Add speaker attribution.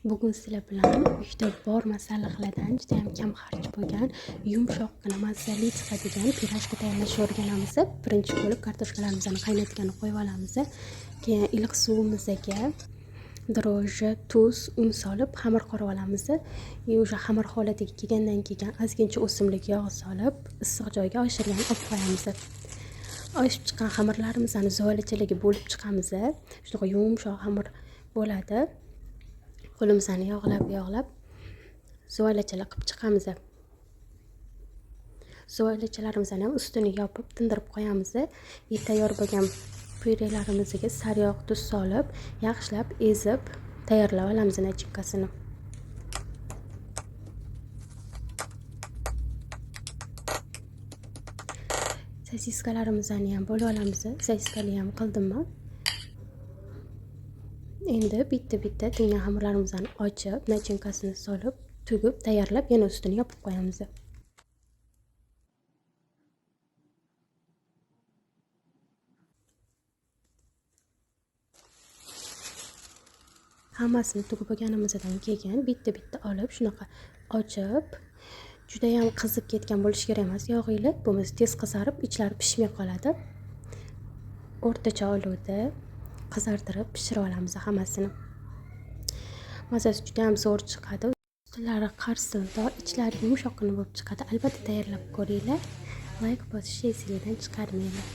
Speaker 1: Bugun sizlar bilan uyda bor masalliqlardan judayam kam xarj bo'lgan, yumshoqqina, mazali chiqadigan pirojka tayyorlashni o'rganamiz. Birinchi bo'lib kartoshkalarimizni qaynatgani qo'yib olamiz. Keyin iliq suvimizga drojji, tuz, un solib xamir qorib olamiz. И o'sha xamir holatiga kelgandan keyin ozgincha o'simlik yog'i solib, issiq joyga oshirgan olib qo'yamiz. Oshib chiqqan xamirlarimizni zuvalachalaga bo'lib chiqamiz. Shunaqa yumshoq xamir bo'ladi. Qo'limizni yog'lab-yog'lab zuvalachalar qilib chiqamiz. Zuvalachalarimizni ham ustini yopib tindirib qo'yamiz. И tayyor bo'lgan pyurelarimizga sariyog', tuz solib, yaxshilab ezib tayyorlab olamiz начинка sini. Sosiskalarimizni ham bo'lib olamiz. Sosiskali ham qildim man. Endi bitta-bitta tingan xamirlarimizni ochib, начинка sini solib, tugib, tayyorlab, yana ustini yopib qo'yamiz. Hammasini tugib bo'lganimizdan keyin bitta-bitta olib, shunaqa ochib, judayam qizib ketgan bo'lishi kerak emas yog'iylar, bo'lmasa tez qizarib, ichlari pishmay qoladi. O'rtacha olovda qizartirib pishirib olamiz hammasini. Mazasi juda ham zo'r chiqadi. Ustilari qarsildoq, ichlari yumshoqqina bo'lib chiqadi. Albatta tayyorlab ko'ringlar. Layk bosishni esinglardan chiqarmanglar.